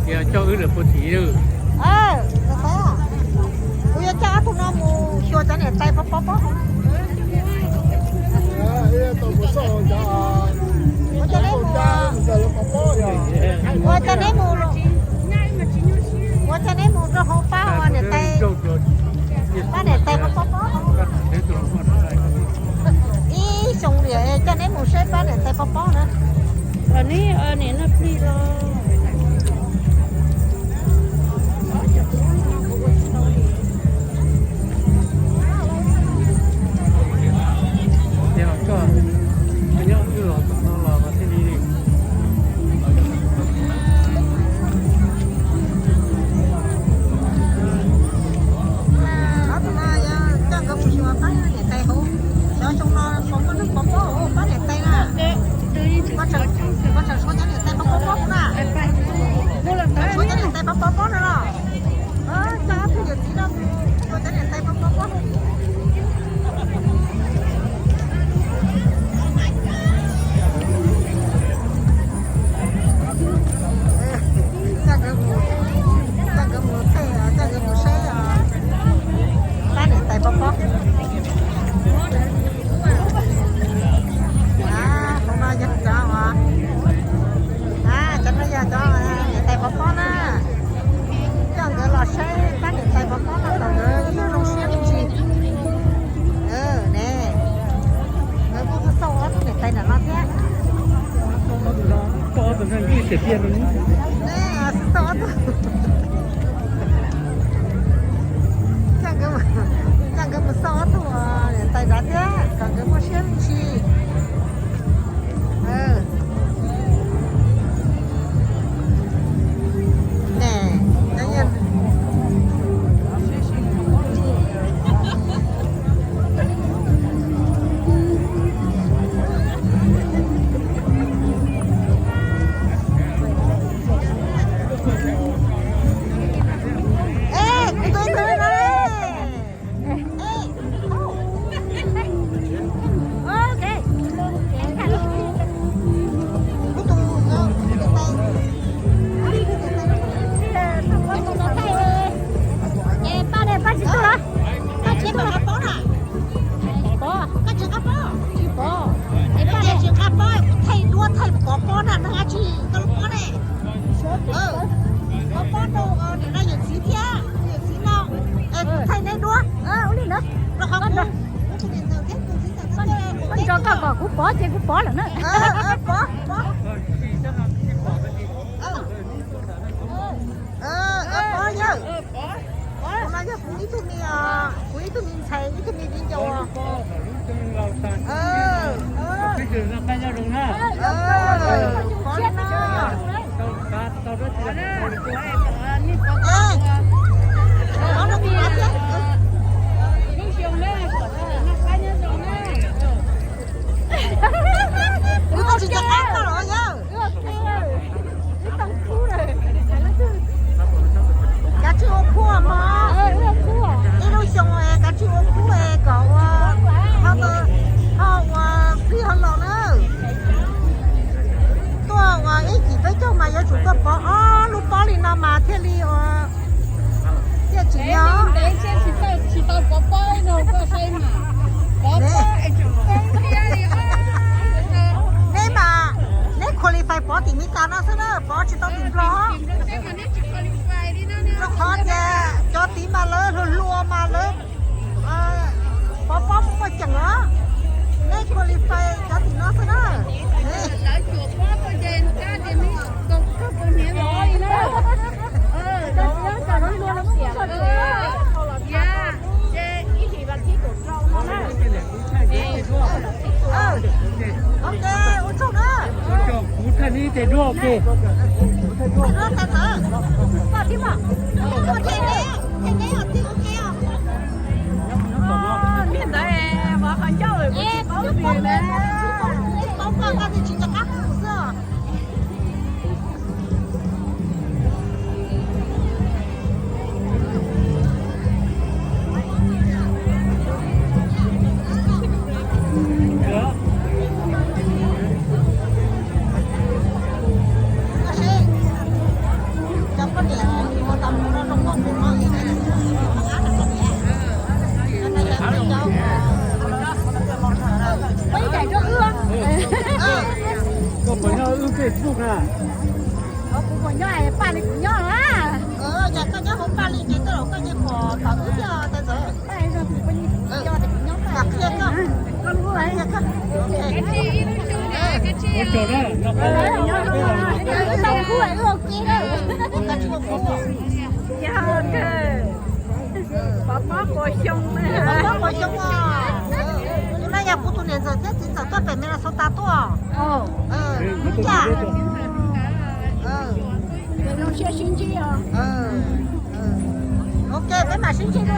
Coj wb lawm puag tim. Kuv yuav coj ob tug no mus xyuas cov niam tais pov pob. Ua cov neb mus, ua cov neb mus, ua cov neb mus rau hauv pab ua niam tais, pab niam tais pov pob. Ib xyoo li coj neb mus saib pab niam tais pov pob na. Neb niam noj plig los. Ob tug no yog coj nkawd mus xyuas pab niam tais hauv, xyov xyoo no puas muaj neeg pov pob pab niam tais na. Koj tseem, koj tseem xyuas cov niam tais pov pob na. Xyuas cov niam tais pov pob no los. Coj ob tug yawm txiv no mus xyuas cov niam tais pov pob. Coj nkawd mus, coj nkawd mus saib, coj nkawd mus saib pab niam tais pov pob. Hauv no yog cov, cov no yog cov niam tais pov pob na. Coj nkawd los saib pab niam tais pov pob no kom nkawd zoo siab me ntsis. Ne, nkawd kuj xauj ob tug niam tais ntawm no thiab. Xauj ob tug. Coj nkawd, coj nkawd mus xauj ob tug niam tais ntawd thiab kom nkawd muaj siab me ntsis. Pab ne, pab tsis tuaj los? Pab tsis tuaj los? Pov, pab tsis qab pov, tsis pov. Es pab ne tsis qab pov, kuv thaij duab thaij pov pob na, neeg dab tsi koj lub pob ne? Pov pob rau niam no yawm txiv thiab yawm txiv no. Es kuv thaij neb duab. Ua li ntawd, koj nrog koj kom kuv pov ces kuv pov lawm na. Pov, pov. Pov yawg, kuv no yog kuv ib tug me, kuv ib tug me ntxhais ib tug me viv ncaus. Pov no, pov no kuv no thiab. Kuv tsis nco qab koj los yawg. Kav tsij ua khub mog. Ib lub xyoo kav tsij ua khub kom ua, ho ua plig ho los na. Tuaj ua ib cim peb caug mas yuav tsum tuaj pov ob lub pob li no mas thiaj li ua ciaj tsim nyog. Neb mas, neb qualify pov tim Meskas no xwb na, pov tsis tau tim Nplog. Rau qhov tias cov tid mas lawv hluas hluas mas lawv pov pob muaj muaj ceem os. Neb qualify cov tim no xwb na. Ok, ua tsaug na. Kuv thaij ib tes duab ua ke. Koj thiab mas. Koj thiab ne, thiab ne, thiab ua ke os. Niag ntawd mas qhov ncauj paub ne. Paub koj, koj tsis nco qab kuv xwb. Cov Kuv puas nyob, paj li kuv nyob na. Yog koj nyob hauv paj li ces tej zaum koj yeej pom thaum wb thiab tais ntxawm. Paj li no kuv yeej nco tias kuv nyob paj li. Koj lub. Ua tsaug na. Tau kub ua ke na. Yog kawg. Pov pob quas xyoo na. Pov pob quas xyoo os. Tus no yog kuv tus niam ntxawm thiab txiv ntxawm tuaj pem Minnesota tuaj. Ua cas? Zoo siab sib ntsib os. Ok, peb mam sib ntsib dua.